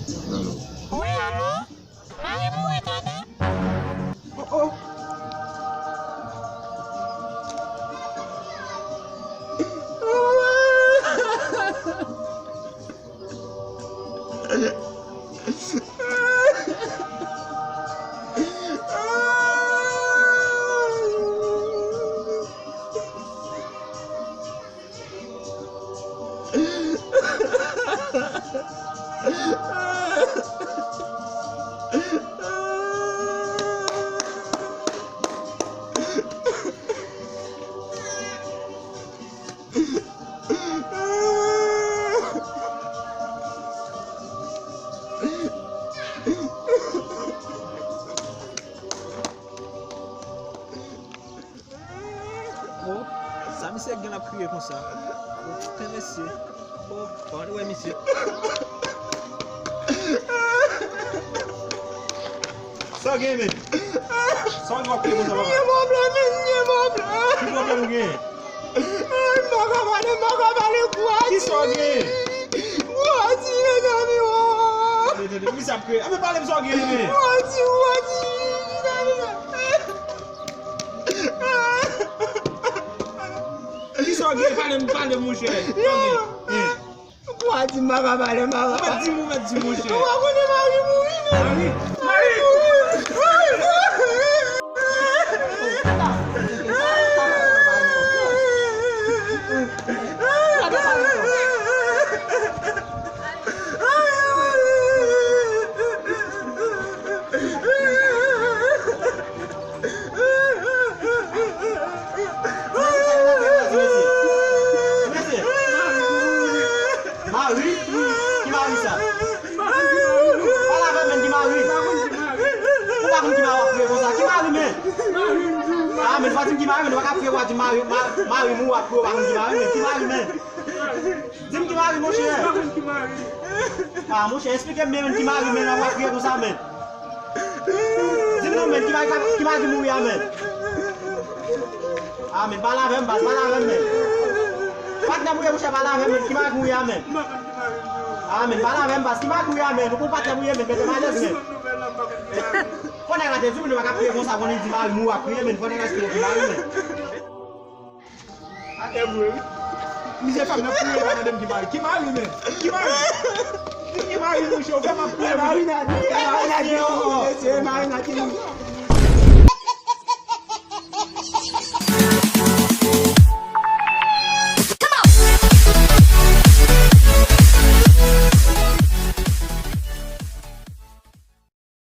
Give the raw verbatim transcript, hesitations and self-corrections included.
Wi, alo? Mari m mouri, tande. Oh, oh. Oh, sa misye gen ap kriye konsa? Oh, putain, mesye. Oh, pa wè misye. Sa w gen, men? Sa w gen w ap kriye konsa, papa? Nye mò blan, men, nye mò blan. Ki pwoblèm ou gen? Ay, m pa ka pale, m pa ka pale, Gwadi. Ki sa w gen? Gwadi, mezanmi, oh. Tande, tande, misye ap kriye. Anben, pale m sa w gen, men. Gwadi, Gwadi, mezanmi. Kisa w gen? Pale m, pale m, monchè. Sa w gen? Hein? Ou pa di m pa ka pale, m pa ka pale. Ou mèt di m, ou mèt di m, monchè. Ou pa konnen mari mouri, men. Mari? Mari mouri. Mari? Ki mari sa? Pale avè m, men, ki mari? Ou pa konn ki mari w ap kriye konsa? Ki mari, men? Ah, men, fò di m ki mari, men, ou pa ka kriye, w a di mari, ma-, mari m ou w ap kriye, ou pa konn ki mari, men, ki mari, men? Di m ki mari, monchè. Ah, monchè, eksplike m byen, men, ki mari, men, w ap kriye konsa, men. Di m non, men, ki mari, ki mari ki mouri a, men. Ah, men, pale avè m, baz, pale avè m, men. Patnè m ou ye, monchè, pale avè m, men, ki mari ki mouri a, men. Ah, men, pale avè m, baz, ki mari ki mouri a, men. Ou konn patnè m ou ye, men, mete m alèz, men. Fò nèg la te di, moun yo pa ka kriye konsa, konnen di mari m ou w ap kriye, men. Fò nèg la eksplike ki mari, men. A, e vre, wi. Mizè fanm nan kriye, pa mande m ki mari. Ki mari, men? Ki mari? Di ki mari, monchè, ou fè m ap kriye, monchè. Mari Nadine, mari Nadine, mesye, mari Nadine.